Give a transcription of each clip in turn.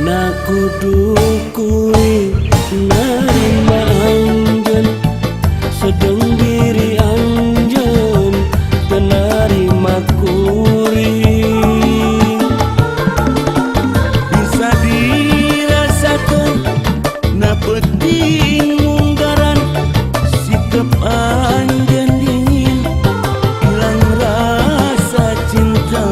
Na kudu kuring narima anjeun, sedeng diri anjeun teu narima kuring. Bisa dirasakan na penting munggaran, sikap anjeun dingin, hilang rasa cinta.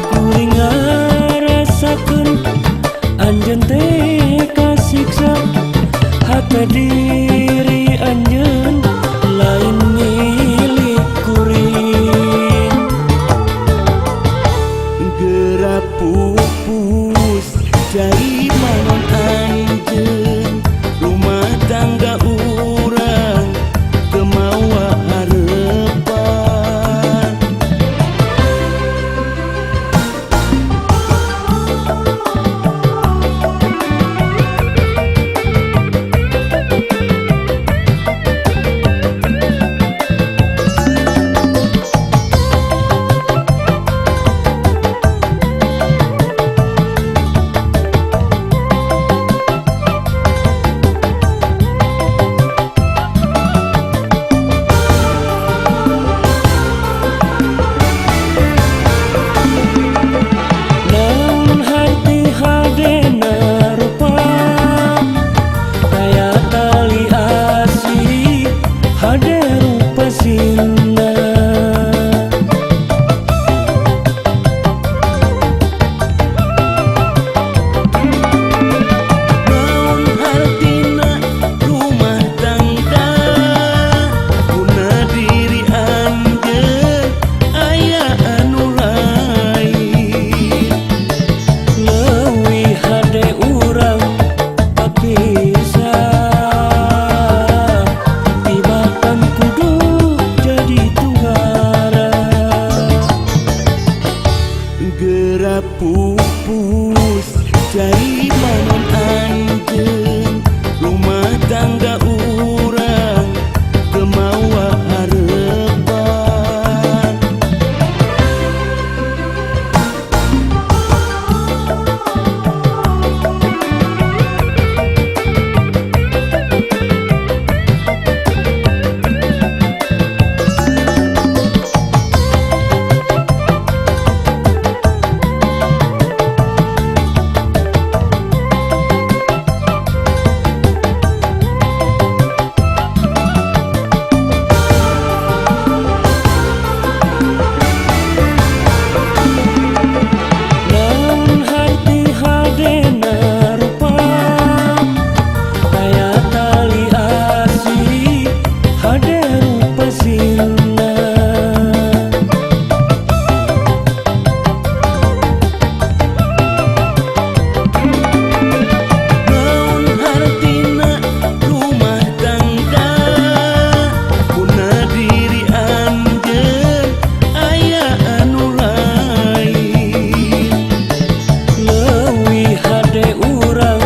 Kuring ngarasakeun anjeun teh kasiksa, hate diri anjeun lain milik kuring. Geura pupus cai panon anjeun, rumah tangga urang teu mawa harepan. Naon harti hadena rupa, aya tali asih hade rupa sinna. Naon hartina rumah tangga, guna diri anjeun aya anu lain. Leuwih hade urang papisah, tibatan kudu jadi tunggara. Geura pupus cai panon anjeun, rumah tangga urang teu mawa harepan. Naon harti hadena rupa, aya tali asih hade rupa sinna. Naon hartina rumah tangga, guna diri anjeun aya anu lain. Leuwih hade urang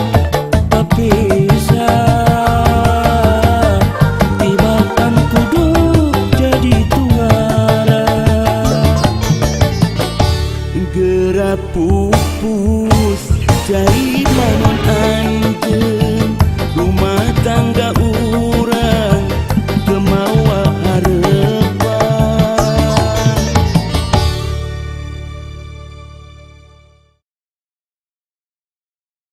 papisah, tibatan kudu jadi tunggara. Geura pupus cai panon